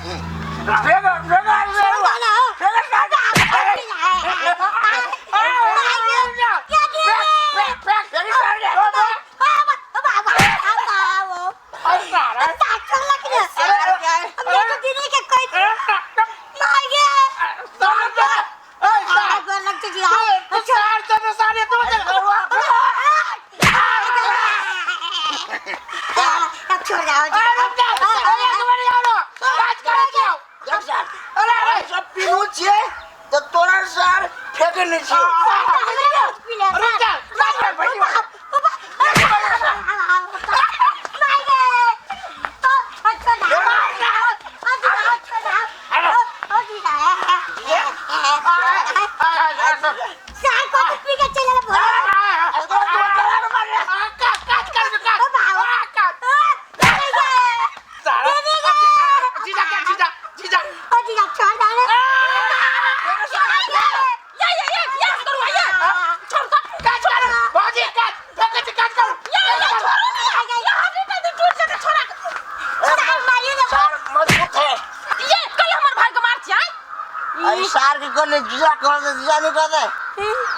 फेक फेक सब पीनू छियै तऽ तोरा सार फेके नहि छियौ। सार मजबूत है। अरे सार के कहले जीजा कह दे, जीजा नहीं कह दे।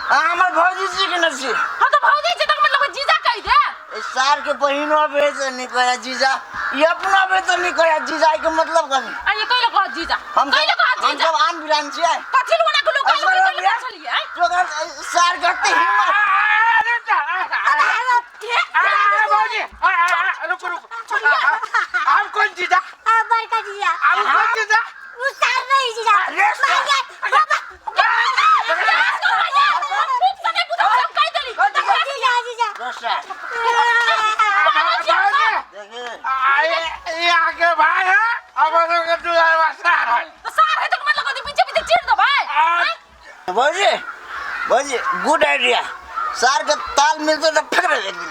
हमर भौजी जी के नहीं छी। ए सार के बहिनो भेज नहीं कहे जीजा, ये अपना भेज नहीं कहे जीजा के मतलब कथी? हम हम सब आन बिरान छियै। तो अगर सार के एते हिम्मत हम कौन जीजा? हम कौन जीजा? दोस्त देखिए ये आगे भाई है अब के दुलार सार है। भौजी भौजी गुड आइडिया। सार के ताल मिलते तो फेंक दे एक दिन।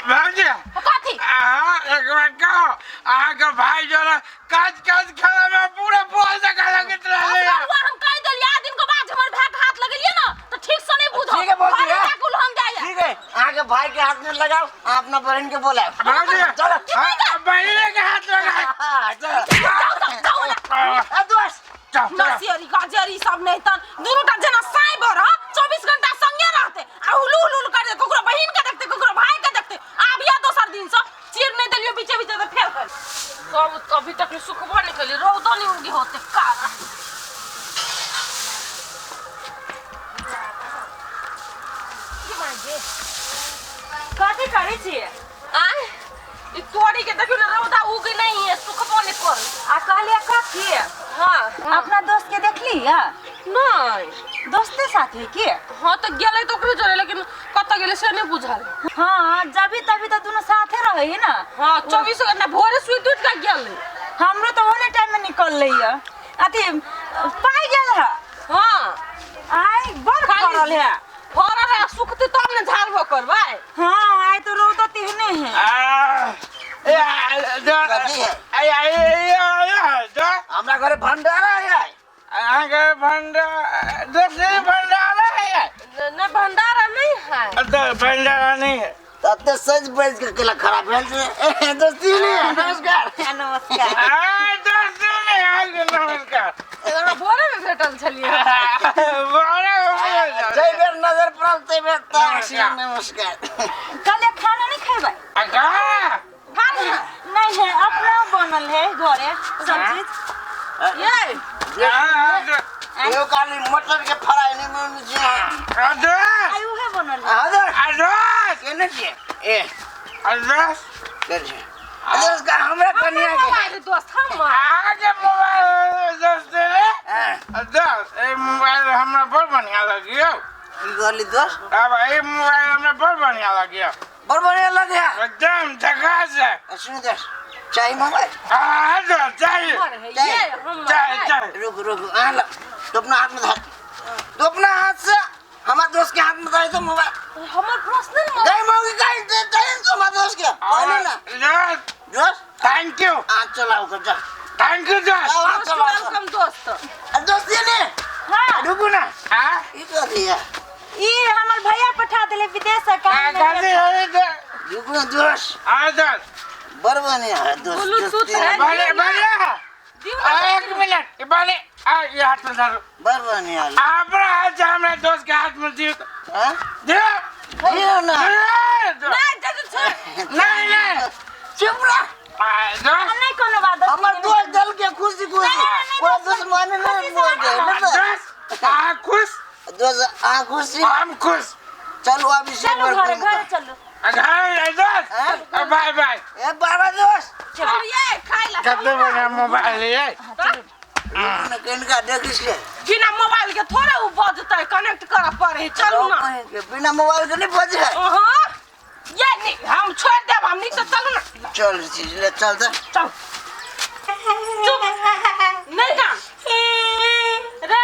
भौजी अहाँ एक बार कहो, अहाँके भाई जो है काज काज खेला में पूरा बॉल जगह लगैत रहलै। ठीक है भौजी, है? ठीक है, अहाँ के भाई के हाथ में लगाओ, अहाँ अपना बहन के बोलाओ। भौजी चलो। बहिने के हाथ लगाए। हाँ, चलो। आ, दोस्त चलो। नसियरी गजरी सब नहीं तन दुनू टा जेना साई बर 24 घंटा संगे रहते आ हुलू हुलू कर दे, ककरो बहिन के देखते ककरो भाई के देखते। आबिया दोसर दिन से चीर नहीं देलियो बीचे बीचे तो फेर कर सब अभी तक सुखबो नहीं कली, रौदो नहीं उगी होते कारा। कथी करै छियै? आय ई तोड़ी के देखियो ने रौदा उगी नहीं है, सुखबो नहीं कर। आ कहलियै कथी? हाँ। अपना दोस्त के देखली है? नहीं। दोस्ते साथ है की? हाँ तो गेलै तो ओकरे जोरे, लेकिन कतऽ गेलै से नहीं बुझल। हाँ जभी तभी तो दोनों साथे रहे है ना। हाँ 24 घंटा भोरे सुति उठि के गेलै। हमरो तो ओने टाइम में निकल है, अथी पाइ गेल है। हाँ आइ बड़ फरल है। फरल है, सुखते तब ने झाड़बो करबै। हाँ आइ तो रौद तेहने है। कथी है? हमरा घरे भंडारा है। अहाँके भंडारा दोसरे भंडारा है। नहीं भंडारा नहीं है। तो भंडारा नहीं है। तते सज बज के केला खराब भेल छै। दोस्ती नहीं है। नमस्कार। नमस्कार। दोस्ती नहीं है। नमस्कार। एकरा भोरे में भेटल छलियै। भोरे जै बेर नजर पड़ल तै बेर तऽ नमस्कार। कहलियै खाना नहीं खेबै? खाना नहीं है, अपना बनल है घरे सब चीज। ये एगो काली मटर के फ्राई नहीं बनल छै। आइ उहे बनल है। अदर केने छियै? ए के छियै? दोस्त का हमरा कनिया के मोबाइल दोस्त हम अहाँके मोबाइल दोस्त रे। हाँ, दोस्त ई मोबाइल हमरा बड़ बढ़िया लगियो। की कहली दोस्त? अब ई मोबाइल हमरा बड़ बढ़िया लगियो। बड़ बढ़िया लगे। एकदम झकास है। सुन दोस्त, चाही मोबाइल? हाँ दोस्त चाहिए। हमर है ये हमर चाहिए है। चाहिए। रुक रुक, आ लो। तो अपना हाथ में धर, तो अपना हाथ से हमारे दोस्त के हाथ में धर तो मोबाइल। हमर पर्सनल मोबाइल। गई मौकी गई दे दे तो हमारे दोस्त के कहले ना दोस्त दोस्त। Thank you. आ चलाओ कर जा। Thank you दोस्त। आओ आ चलाओ। Welcome दोस्त। अरे दोस्त ये ने हाँ रुकू ना। हाँ ई कथी है? ई हमर भैया पठा देले विदेश से काम में। कथी है? रुकू ना दोस्त। आ दोस्त। बड़ बढ़िया है दोस्त। ब्लूटूथ दोस्ती है। बड़े बढ़िया। दियो आ, ना। एक मिनट, ई बड़े आ, ये हाथ में धरो। बड़ बढ़िया है। अपना हाथ से हमरा दोस्त के हाथ में दियो। हाँ? दियो। दियो ना। दियो। नहीं दे दे, छोड़। नहीं नहीं। चुप रह। आ, दोस्त। नहीं कोनो बात दोस्ती हमर नहीं। दोस्त दल के खुशी खुशी कोई दुश्मनी नहीं बोल दे। दोस्त आ खुश। दोस्त आ खुशी। हम खुश। चलो अब इसे चलू घरे, घरे चलू। घर दोस्त। हाँ? बाय बाय। ए बाबा दोस्त। चलू ये खाइ ला। कते बढ़िया मोबाइल है। ना किनका देखिस के बिना मोबाइल के थोड़े उ बजतै, कनेक्ट करऽ पड़े। चलू ना। के बिना मोबाइल के नहीं बजे है। हाँ ये नहीं, हम छोड़ देब, हम नीक से चलू ना। चल चीज ले चल तो। चल चुप नहीं काम रे,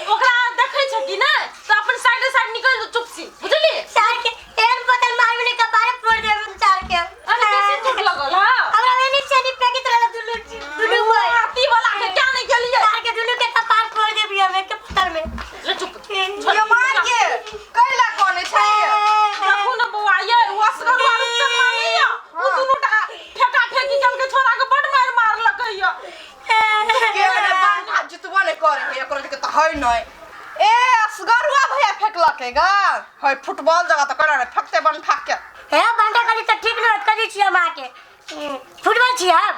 ओकरा देखै छै कि नहि तऽ अपन साइड साइड निकल जो चुप छी, बुझली? सार के तेल बोतल मारबे ने कपारे फोड़ देब सार के। अरे बेसी चोट लगल हा। हमरा एनी चनी पैकेट रहल दुनू दुनू बोय। आती वाला के क्या नहीं गेलियै? सार के दुनू के कपार फोड़ देबी हम एक बोतल में। रे चुप। ये मार के कैला कोने छै? देखू ने बौआ ये, ओ असगर वाला चलना नहीं या, ओ दुनू टा फेका फेकी कल के छोरा के बड मार मारलकै या। के ने बांधा जितबो ने करे है एकरो के त है नै। ए असगरुआ भैया फेकलकै गा है फुटबॉल जगह त करे फेकते बन फाक के। हे बंटा करी त ठीक न होत, करी छी हम आके फुटबॉल छी हम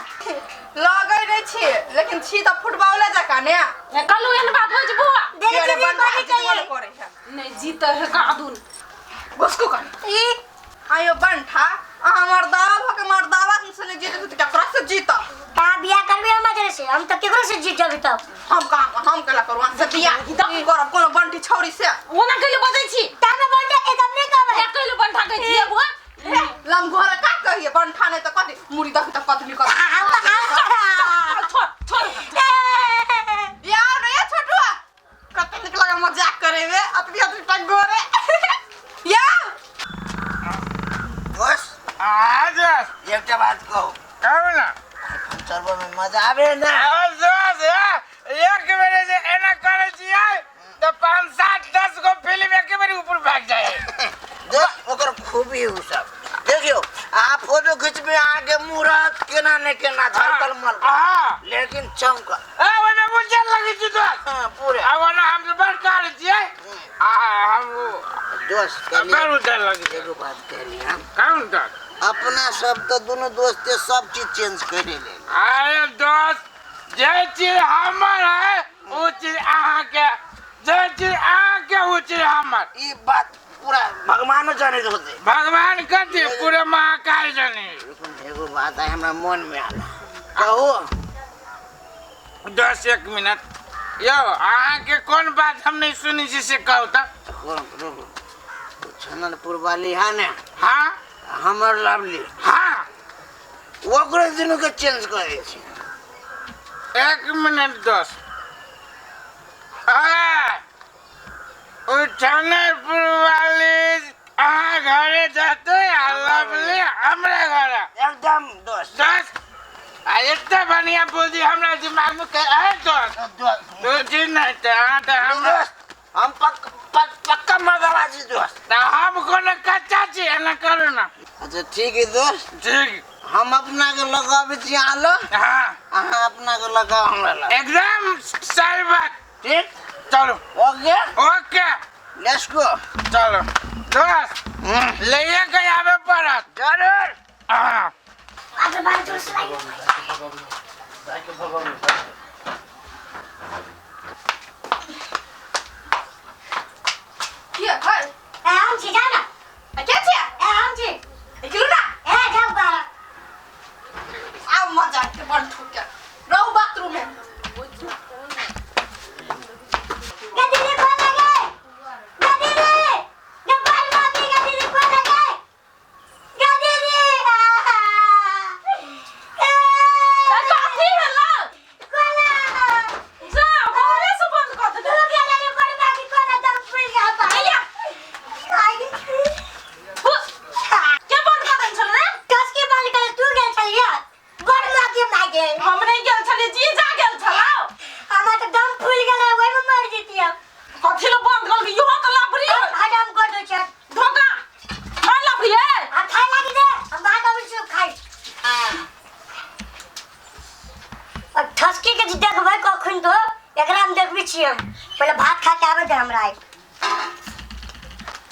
लगै नै छी, लेकिन छी त फुटबॉले जका ने। कहलू एहन बात होइ छै बौआ? देख के ने छी बंटा करी जितबो ने चाहिए करे है। नहीं जीते है कादुन। घुसकू कर ई आयो बंठा, अहाँ मर्दावा भ के मर्दावा से नै जीत त केकरा से जीत? ता बियाह करबे हम जरे से, हम त केकरो से जीत जबी तब। हम कहाँ हम केला करू अहाँ से बियाह करब कोनो बंटी छौरी से? ओना कैले बजै छी? ता में बंटा एकदम नै कहबै। ए कैले बंठा कहै छियै बौआ? लमघोरा का कहिए बंठा नै त कथी मुड़ी दखी त कथी निकल। छोड़ छोड़ छोड़। यार रे छोटुआ कते निक लगे मजाक करे में अतनी अतनी तक गोरे। यार दोस्त। आ दोस्त। एकटा बात कहू। कहू ना। चलबो में मजा आबे ना। आ दोस्त, एक बेर जे एना करै छियै तऽ 5 7 10 गो फिल्म एक बेर ऊपर भाग जाए। दोस्त ओकर खूबी उ सब देखियो, अहाँ फोटो खिचबे अहाँके मुँह रहत केना ने केना झलकल मलकल, हाँ लेकिन चमकल। ए ओने उज्जर लगै छै दोस्त। हाँ पूरे। आ ओना हम तऽ बड़ कार छियै। आ हम दोस्त बड़ उज्जर लगै छै। एगो बात कहली हम। कहू दोस्त। अपना सब तो दोनों दोस्ते सब चीज चेंज करे ले। अरे दोस्त, जे चीज हमर है वो चीज अहाँ के, जे चीज अहाँ के वो चीज हमर। ई बात पूरा भगवानो जाने होते। भगवान कथी पूरे महाकाल जाने। एगो बात है हमरा मन में आला, कहू। दोस्त एक मिनट यो, अहाँ के कोन बात हम नहीं सुनी छी से कहू त। रुकू, छननपुर वाली है ने? हाँ। हमर लवली। हाँ। ओकरो दुनू के चेंज करे छी। एक मिनट दोस्त। उठानपुर वाली अहाँ घरे जाते आ लवली हमरे घरे। एकदम दोस्त। दोस्त आ एते बढ़िया बुद्धि हमरा दिमाग में के है दोस्त। दोस्त तू जी नहीं त अहाँ त हम दोस्त हम पक्का मर्दावा छी दोस्त। त हम कोनो कच्चा छी, एना करू ना। अच्छा ठीक है दोस्त। ठीक। हम अपना के लगाबै छी अहाँ लग। हाँ। अहाँ अपना के लगाओ हमरा लग। एकदम सही बात। ठीक। चलो। Okay okay let's go. चलो दोस्त लइए के आबे पड़त जरूर। हाँ। आगे बाहर जोर से लाइए। के है? ए हम छी जा ना। के छी? ए हम छी। निकलू ना। ए जाओ बाहर। आउ मजा के बड़ ठोके रहू बाथरूम में। गदीरी खोल लगे। गदीरी। गब्बर माफी गदीरी खोल लगे। गदीरी। ए कथी भेलै? खोला। जा घरे से बंद कऽ तू देले। के लगे बड़ माफी खोला तब खुल जा पा। भैया। आई। फु। छी हम पहिले भात खा के आबै दे हमरा आइ।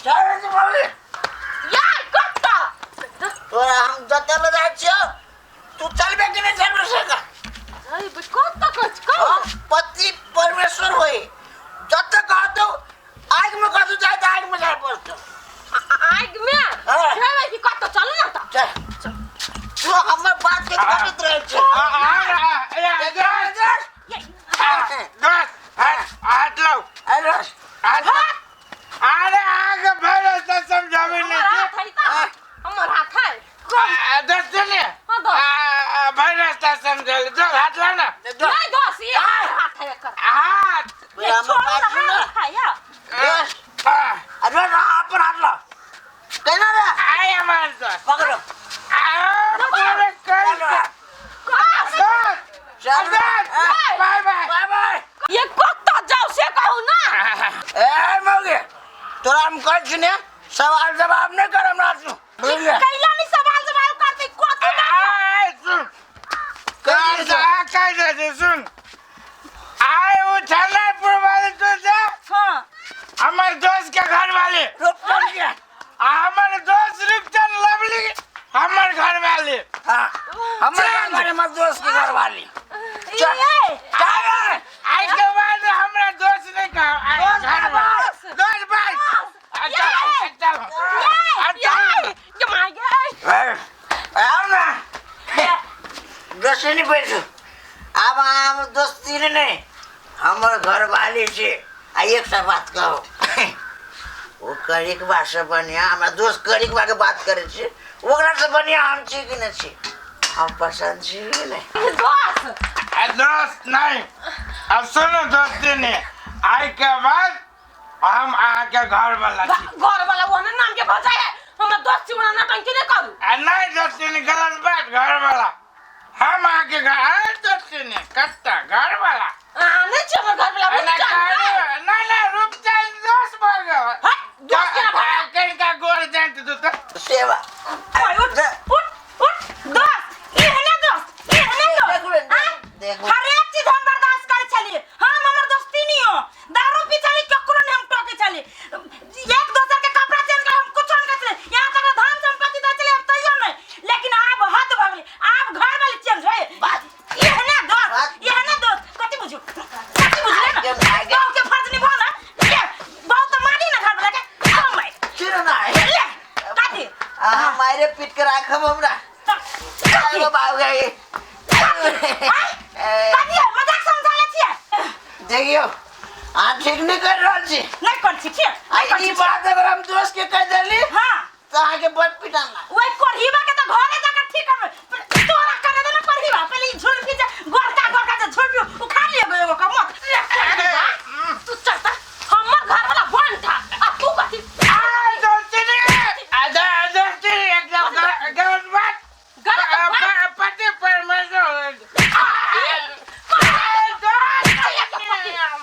चल रे मौगी। यार कत्ता तोरा हम जतऽ लऽ जाइ छियौ तू चलबे कि नहि चलबे से कह। अरे कत्ता कच कह। हम पति परमेश्वर होई, जतऽ कहतौ आगि में कहतौ जाय तऽ आगि में जाय पड़तौ। आगि में हाँ। जेबै कि कत्ता? चलू ना तऽ। चल, तू हमर बात के करैत रहै छै। हाथ लाओ। अरे हाथ। अरे आगे भैरव से समझावे हमर नहीं। हाथ है तऽ, हमर हाथ है। दस दिन हाँ, दस। भैरव से समझा ले, दस हाथ ला ना। नहीं दोस्त, ये हमर हाथ है एकर। हाथ। ये हमर छोड़ू बात ना, सुन। हाथ है या। बस। अरे अपन हाथ ला केना रे। आय हमारे दोस्त। पकड़ो। पूरे कर। दोस्त, चल। बाय बाय। Bye bye. ये कत्ता जाओ से कहू ना। ए मौगी, तोरा हम कहै छी ने, सवाल जवाब नहि कर हमरा तू, बुझलियै? कैला नहीं सवाल जवाब करते कथी बात? आय सुन। कहि दे। कह दे, सुन, आय उछलपुर वाले तो से हाँ हमारे दोस्त के घर वाले रुपचन के। हमारे दोस्त रुपचन लवली हमारे घर वाले। हाँ, हमर घर वाले, हमर दोस्त के घर वाली। चल। ये चल। आज के बाद हमारा दोस्त नहीं कहा दोस्त। घर वाले दोस्त भाई। अच्छा चल अच्छा। ये my गे। ए, आओ ना, दोस्ती नहीं बैठू आब। हम दोस्ती नहीं, हमर घर वाली छै। आ एकटा बात कहू, ओ करिकबा से बढ़िया हमरा दोस्त करिकबा के बात करै छी, ओकरा से बढ़िया हम छी कि नहि छी? हम पसंद छी कि नहि? दोस्त। दोस्त नहीं, अब सुनो दोस्ती ने, आज के बाद हम अहाँके घर वाला छी। घर वाला वो ना नाम के भजाए है। हमरा दोस्त छी, ओना नौटंकी नहीं करू। आ नहीं दोस्ती ने, गलत बात, घर वाला हम अहाँके घर। अरे दोस्ती ने कत्ता घर वाला? अहाँ नहीं छी हमर घर वाला। ना। रुक जा। ना ना, रूपचंद दोस्त भऽ गेल। हट, दोस्त केना भऽ गेल? कनिका गोर जाइत दू तऽ सेवा। उठ उठ उठ दोस्त, ई है ना दोस्त, ई है ना देखू, दोस्त। आँ? देखू। हर एक चीज हम बर्दाश्त करे छलिए हम, हमर दोस्ती नहीं हो, दारू पी छली, केकरो नहीं हम टोके छलिए, एक दोसर के कपड़ा चेंज कर हम कुछो नहीं करे छलिए, यहाँ तक धन संपत्ति दे छलिए हम तैयो नहीं, लेकिन आब हद भऽ गेलै, आब घर वाली चेंज होए। बात ई है ना दोस्त? बात ई है ना दोस्त? कथी बुझू, कथी बुझले ना? आगे, आगे। बहू के फर्ज निभाओ ना। ले बहू तो मारी ना घर वाला के, आओ मार। सुन ना। ले कथी? अहाँ मारे पीट के राखब हमरा। कथी? अरे बाबू गई। कथी है? मजाक समझा ले छियै? देखियौ, अहाँ ठीक नहि कर रहल छी। नहीं कर छी किया? आ ई बात अगर हम दोस्त के कह देली हाँ तऽ अहाँके बड़ पिटाना। ओइ कोढ़ीबा के तऽ घरे जाकर ठीक करबै। तोरा करे दे ना कोढ़ीबा, पहिले ई झुलफी जे गोरका गोरका जे झुलफी उखाड़ लियो एगो के मत। तू चल त, हमर घर वाला बन था आ तू कथी? आ दोस्ती ने, आ दोस्ती एकदम गलत बात। गलत बात? पति परमेश्वर।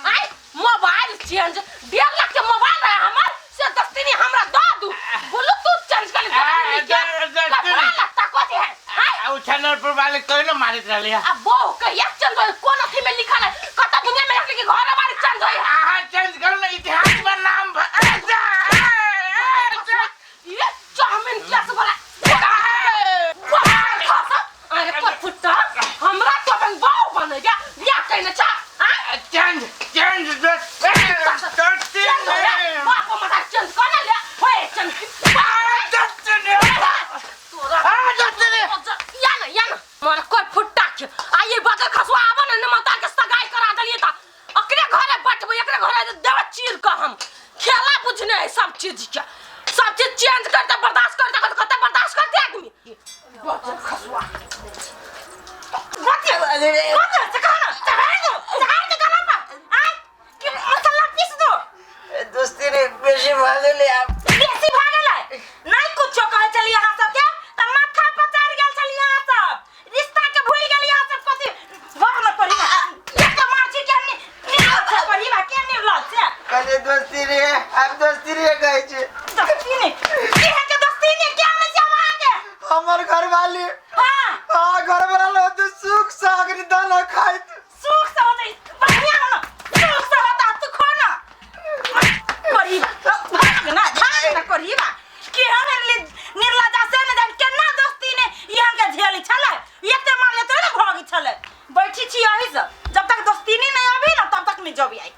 आइ मोबाइल चेंज 1.5 लाख के मोबाइल रहे हमर, से दस्तिनी हमरा दऽ दू, ब्लूटूथ चेंज कर। कपड़ा लत्ता कथी है आइ? उछलपुर वाले कोई ना मारैत रहले। आ बहु कहिया चेंज होय? कोन अथी में लिखल है, कत दुनिया में रखले कि घर हमारे चेंज होय? अहाँ चेंज करू ने, इतिहास में नाम ये चाउमीन केस वाला। अरे पर फुट्टा, हमरा तो अपन बहु बने जा बियाह कहने छा आइ? चेंज चेंज दोस्ती। चेंज होय बाप मता चेंज कर ना ले होय चेंज। तोरा या ना, या ना, मोर कोई फुट्टा के आ ये बगर खसुआ आबो ने मता के सगाई करा देलिए त एकरे घरे बैठबै, एकरे घरे देबै चीर के। हम खेला बुझने है सब चीज के, सब चीज चेंज करते बर्दाश्त करते कते बर्दाश्त करते आदमी। बगर खसुआ कथी कथी से कहो ना, चढ़ा दो, चढ़ा दो गला पर आय कि मसाला पीस दो। दोस्ती रे, बेसी भऽ गेलै आब। बेसी भऽ गेलै? नहीं कुछो कहै छलियै अहाँ सबके तऽ माथा पर चढ़ि गेल छलियै अहाँ सब, रिश्ता के भूलि गेलियै अहाँ सब। कथी भऽ न पड़ी एक मार छी के निर्लज छै पढ़ी बा के निर्लज छै? कहलियै दोस्ती रे, आब दोस्ती रे कहै छै। दोस्ती ने की है के दोस्ती ने क्या नहीं छै हम अहाँके? हमर घरवाली। हाँ। हाँ, घर वाला रहते सुख से अग्नि दाना खाइत। सुख से होतै बढ़िया हो न, सुख से होतै। छलै। बैठी छी यही से, जब तक दोस्तीनी नहीं अभी ना तब तक नहीं जबी आई।